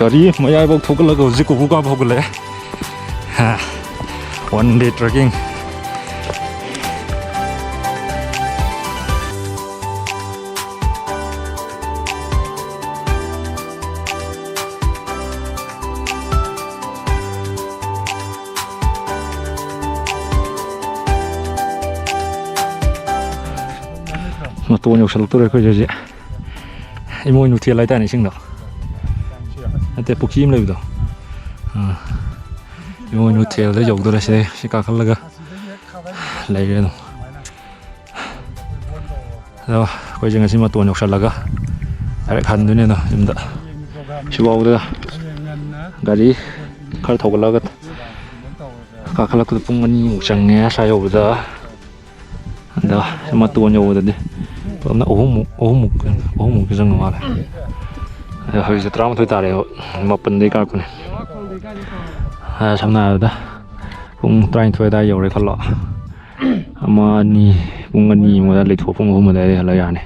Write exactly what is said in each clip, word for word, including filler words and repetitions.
ꯒꯥꯔꯤ ꯃꯌꯥꯏꯐꯥꯎ ꯊꯣꯛꯒꯠꯂꯒ ꯍꯧꯖꯤꯛ ꯀꯣꯀꯨ ꯀꯥꯕ ꯍꯧꯒꯠꯂꯛꯑꯦ꯫ ꯍꯥ, one day trekking꯫ ꯃꯇꯣꯟ ꯌꯧꯁꯜꯂꯛꯇꯣꯔꯦ ꯑꯩꯈꯣꯏꯁꯦ ꯍꯧꯖꯤꯛ꯫ ꯏꯃꯣꯏꯅꯨ ꯊꯦꯜ ꯍꯥꯏꯇꯥꯔꯦ ꯏꯁꯤꯡꯗꯣ꯫ ꯅꯠꯇꯦ, ꯄꯨꯈ꯭ꯔꯤ ꯑꯃ ꯂꯩꯕꯗꯣ꯫ ꯑꯥ꯫ ꯏꯃꯣꯏꯅꯨ ꯊꯦꯜꯗ ꯌꯧꯗꯣꯔꯦ ꯁꯤꯗꯩ꯫ ꯁꯤ ꯀꯥꯈꯠꯂꯒ ꯂꯩꯔꯦ ꯑꯗꯨꯝ꯫ ꯑꯗꯣ ꯑꯩꯈꯣꯏꯁꯦ ꯉꯁꯤ ꯃꯇꯣꯟ ꯌꯧꯁꯜꯂꯒ direct ꯍꯟꯗꯣꯏꯅꯦ ꯑꯗꯣ ꯌꯨꯝꯗ꯫ ꯁꯤꯐꯥꯎꯗ ꯒꯥꯔꯤ ꯈꯔ ꯊꯧꯒꯠꯂꯒ ꯀꯥꯈꯠꯂꯛꯄꯗ ꯄꯨꯡ ꯑꯅꯤꯃꯨꯛ ꯆꯪꯉꯦ ꯑꯁ꯭ꯋꯥꯏ ꯌꯧꯕꯗ꯫ ꯑꯗ ꯃꯇꯣꯟ ꯌꯧꯕꯗꯗꯤ ꯄꯨꯂꯞꯅ ꯑꯍꯨꯝꯃꯨꯛ, ꯑꯍꯨꯝꯃꯨꯛ, ꯑꯍꯨꯝꯃꯨꯛꯀꯤ ꯆꯪꯕ ꯃꯥꯜꯂꯦ꯫ ꯑꯗ ꯍꯧꯖꯤꯛꯁꯦ ꯇꯔꯥꯃꯥꯊꯣꯏ ꯇꯥꯔꯦꯕ, ꯃꯥꯄꯟꯗꯩ ꯀꯥꯔꯛꯄꯅꯦ꯫ ꯑ, ꯁꯝꯅ ꯍꯥꯏꯔꯕꯗ ꯄꯨꯡ ꯇꯔꯥꯅꯤꯊꯣꯏ ꯑꯗꯥꯏ ꯌꯧꯔꯦ ꯈꯜꯂꯣ꯫ ꯑꯃ, ꯑꯅꯤ, ꯄꯨꯡ ꯑꯅꯤꯃꯨꯛ ꯑꯗꯥꯏ ꯂꯩꯊꯣꯛꯑ ꯄꯨꯡ ꯑꯍꯨꯝ ꯑꯗꯥꯏꯗꯩ ꯍꯜꯂꯛ ꯌꯥꯔꯅꯤ꯫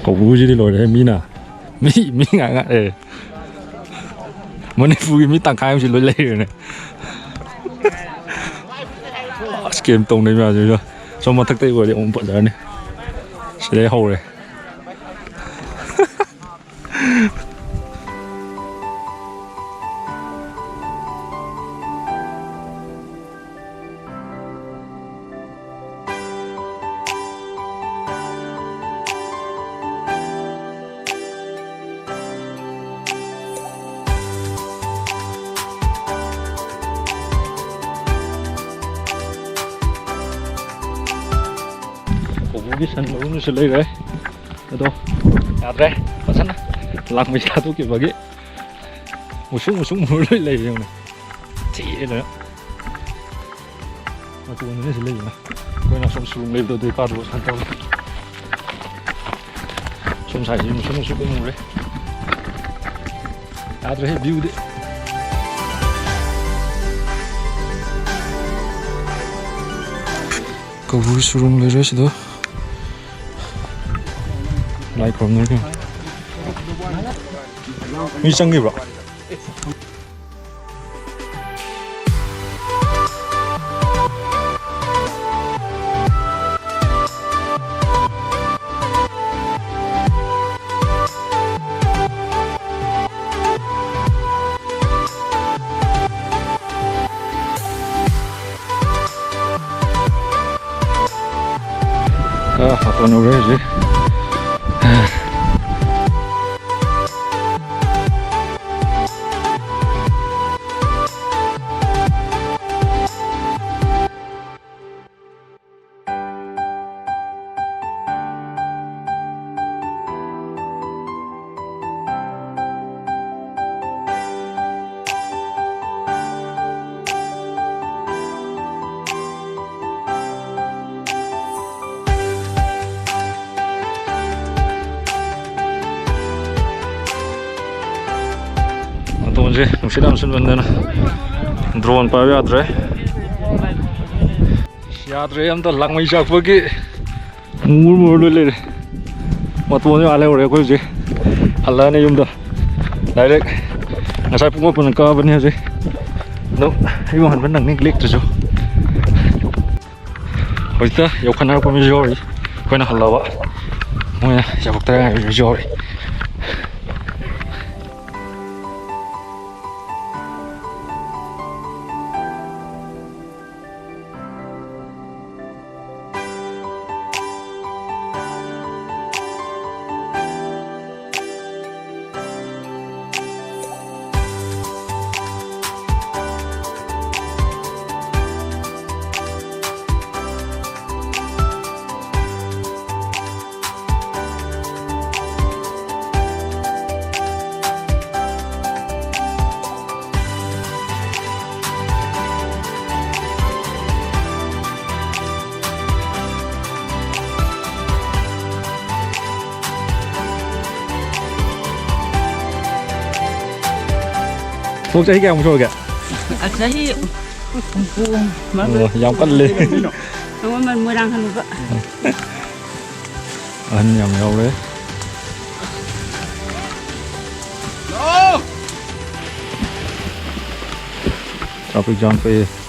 ꯀꯧꯕ꯭ꯔꯨꯁꯤꯗꯤ ꯂꯣꯏꯔꯦ ꯃꯤꯅ꯫ ꯃꯤ, ꯃꯤ ꯉꯥꯛ ꯉꯥꯛꯑꯦ꯫ ꯃꯅꯤꯄꯨꯔꯒꯤ ꯃꯤ ꯇꯪꯈꯥꯏ ꯑꯃꯁꯤ ꯂꯣꯏ ꯂꯩꯔꯦꯅꯦ꯫ ꯑꯁ, ꯀꯦꯝ ꯇꯧꯅꯩ ꯃꯌꯥꯝꯁꯤꯒ꯫ ꯁꯣꯝ ꯃꯊꯛꯇꯩ ꯑꯣꯏꯔꯗꯤ ꯑꯃꯨꯛ ꯐꯖꯔꯅꯤ꯫ ꯁꯤꯗꯩ ꯍꯧꯔꯦ꯫ ꯀꯧꯕ꯭ꯔꯨꯒꯤ ꯁꯟ ꯃꯔꯨꯝꯁꯨ ꯂꯩꯔꯦ꯫ ꯑꯗꯣ ꯌꯥꯗ꯭ꯔꯦ, ꯐꯖꯅ ꯂꯥꯡꯃꯩ ꯊꯥꯗꯣꯛꯈꯤꯕꯒꯤ ꯃꯨꯁꯨꯛ ꯃꯨꯁꯨꯛ ꯃꯨꯔ ꯂꯣꯏ ꯂꯩꯔꯦ ꯌꯦꯡꯉꯨꯅꯦ꯫ ꯊꯤꯔꯦꯗꯅ꯫ ꯃꯇꯣꯟꯗꯅꯦ ꯁꯤ ꯂꯩꯕꯅ꯫ ꯑꯩꯈꯣꯏꯅ ꯁꯨꯝ ꯁꯨꯔꯨꯡ ꯂꯩꯕꯗꯣ ꯑꯗꯨꯏ ꯀꯥꯗꯣ ꯁꯨꯃꯥꯏꯅ ꯇꯧꯔꯦ꯫ ꯁꯣꯝ ꯁꯥꯏꯁꯤ ꯃꯨꯁꯨꯛ ꯃꯨꯁꯨꯛ ꯂꯣꯏ ꯃꯨꯔꯦ꯫ ꯌꯥꯗ꯭ꯔꯦꯍꯦ ꯚ꯭ꯌꯨꯗꯤ꯫ ꯀꯧꯕ꯭ꯔꯨꯒꯤ ꯁꯨꯔꯨꯡ ꯂꯩꯔꯦ ꯁꯤꯗ꯫ ꯂꯥꯏ ꯈꯨꯔꯨꯝꯅꯔꯤ꯫ ꯃꯤ ꯆꯪꯈꯤꯕ꯭ꯔꯣ? ꯑꯥ, ꯃꯇꯣꯟ ꯌꯧꯔꯦ ꯍꯧꯖꯤꯛ꯫ ꯃꯇꯣꯟꯁꯦ ꯅꯨꯡꯁꯤꯠ ꯌꯥꯝ ꯁꯤꯠꯃꯟꯗꯅ ꯗ꯭ꯔꯣꯟ ꯄꯥꯏꯕ ꯌꯥꯗ꯭ꯔꯦ꯫ ꯌꯥꯗ꯭ꯔꯦ, ꯑꯝꯇ ꯂꯥꯡꯃꯩ ꯆꯥꯛꯄꯒꯤ ꯃꯨꯔ ꯃꯨꯔ ꯂꯣꯏ ꯂꯩꯔꯦ꯫ ꯃꯇꯣꯟꯁꯦ ꯑꯥ ꯂꯩꯍꯧꯔꯦ꯫ ꯑꯩꯈꯣꯏ ꯍꯧꯖꯤꯛ ꯍꯜꯂꯛꯑꯅꯤ ꯌꯨꯝꯗ꯫ ꯗꯥꯏꯔꯦꯛ ꯉꯁꯥꯏ ꯄꯨꯡ ꯃꯥꯄꯟꯗ ꯀꯛꯑꯕꯅꯤ꯫ ꯍꯧꯖꯤꯛ ꯑꯗꯨꯝ ꯌꯨꯝ ꯍꯟꯕ ꯅꯪꯅꯤ ꯂꯦꯛꯇ꯭ꯔꯁꯨ꯫ ꯍꯧꯖꯤꯛꯇ ꯌꯧꯈꯠꯅꯔꯛꯄ ꯃꯤꯁꯨ ꯌꯥꯎꯔꯤ꯫ ꯑꯩꯈꯣꯏꯅ ꯍꯜꯂꯕ ꯃꯣꯏꯅ ꯌꯧꯔꯛꯇ ꯉꯥꯏꯕ ꯃꯤꯁꯨ ꯌꯥꯎꯔꯤ꯫ ꯁꯣꯝ ꯆꯍꯤ ꯀꯌꯥꯃꯨꯛ ꯁꯨꯔꯒꯦ? ꯑ, ꯆꯍꯤ ꯍꯨꯝꯐꯨ꯫ ꯑꯣ, ꯌꯥꯝ ꯀꯜꯂꯦ꯫ ꯑꯩꯉꯣꯟꯗ ꯃꯣꯏꯔꯥꯡ ꯍꯅꯨꯕ꯫ ꯑꯍꯟ ꯌꯥꯝ ꯌꯥꯎꯔꯦ꯫ Traffic jam ꯊꯣꯛꯑꯦ꯫